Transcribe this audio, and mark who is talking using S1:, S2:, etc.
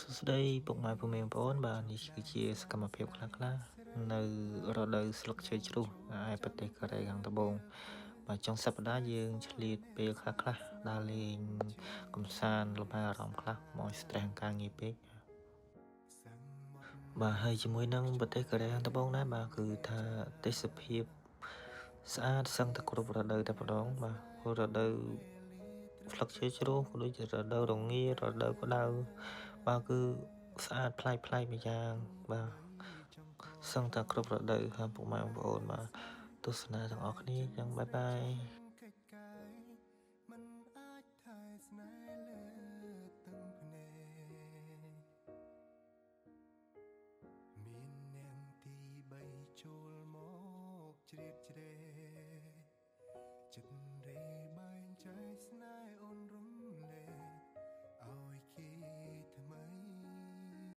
S1: សួស្តីពុកម៉ែពុកមីបងប្អូនបាទនេះគឺជាសកម្មភាពខ្លះៗនៅរដូវស្លឹកឈើជ្រុះឯប្រទេសកូរ៉េខាងត្បូងបាទចុងសប្តាហ៍យើងឆ្លៀតពេលខ្លះៗដើរលេងកំសាន្តលំហែអារម្មណ៍ខ្លះមកឲ្យ stress ការងារពេកបាទហើយជាមួយនឹងប្រទេសកូរ៉េខាងត្បូងដែរបាទគឺថាទេសភាពស្អាតសឹងតែគ្រប់រដូវតែម្ដងបាទព្រោះរដូវស្លឹកឈើជ្រុះក៏ដូចជារដូវរងារដូវក្តៅបាទគឺស្អាតប្លែកប្លែកម្យ៉ាងបាទសឹងតែគ្រប់រដូវហើយពុកម៉ែបងប្អូនបាទទស្សនាទាំងអស់គ្នាចឹង bye bye.